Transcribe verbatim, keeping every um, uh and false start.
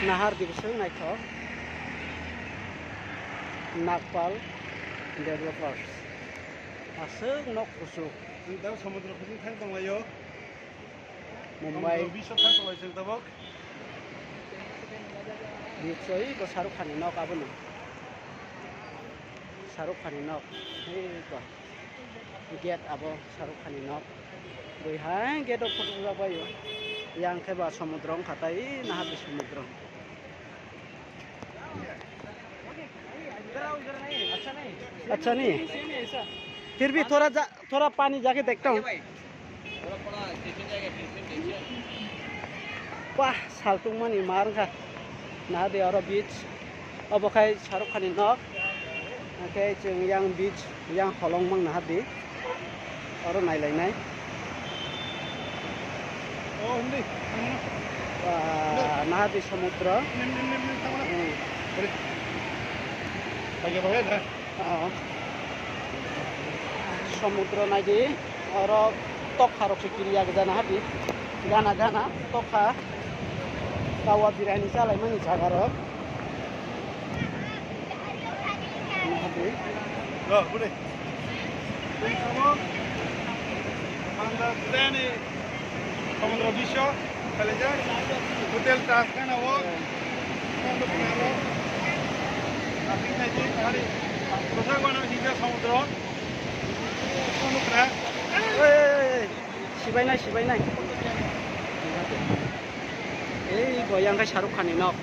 Nahar di bwswk naithok. Nagpal Developers. Aswk nok kuchuk. Ang tei samudra kuchuk thang tonglaio. Mumbai. Samudra bisok thang tonglai chwng tabuk. Nichoi bo Shahrukh Khan ni nok abono. Shahrukh Khan ni nok. Hei to. Gate abo Shahrukh Khan ni nok. Bui hai gate o photo ujak bai o. Yang khe ba samudra wngkha tai, naha di samudra. अच्छा नहीं, फिर भी थोड़ा जा, थोड़ा पानी जाके देखता हूँ। Wah, saltung mani mar kha. Naha di oro beach. Obo khai Shahrukh Khan ni nok. Hwnkhe chwng yang beach, yang holong mang naha di. Oro nailainai. Oh, hindi. Ano na? Wah, naha di samudra. Nim, nim, nim, nim, tama na. Hmm. Pare. Lagi apa ya? Oh. Samudra naidi, oro tokha rok se kiriya gana hadi. Gana gana tokha. Tawa birani chalai mani jaga rok. Hadi. Lo, bude. Tei samo, panda teni. Samudra bisyo, kalaijak. Hotel Taj Gana o. Samudra Gana o. Asik naiji, hari. Prosa Gana hingga samudra. Samudra. Oi, oi, oi, oi. Sibainai, sibainai. Ei, bo yang khe Shahrukh Khan ni nok.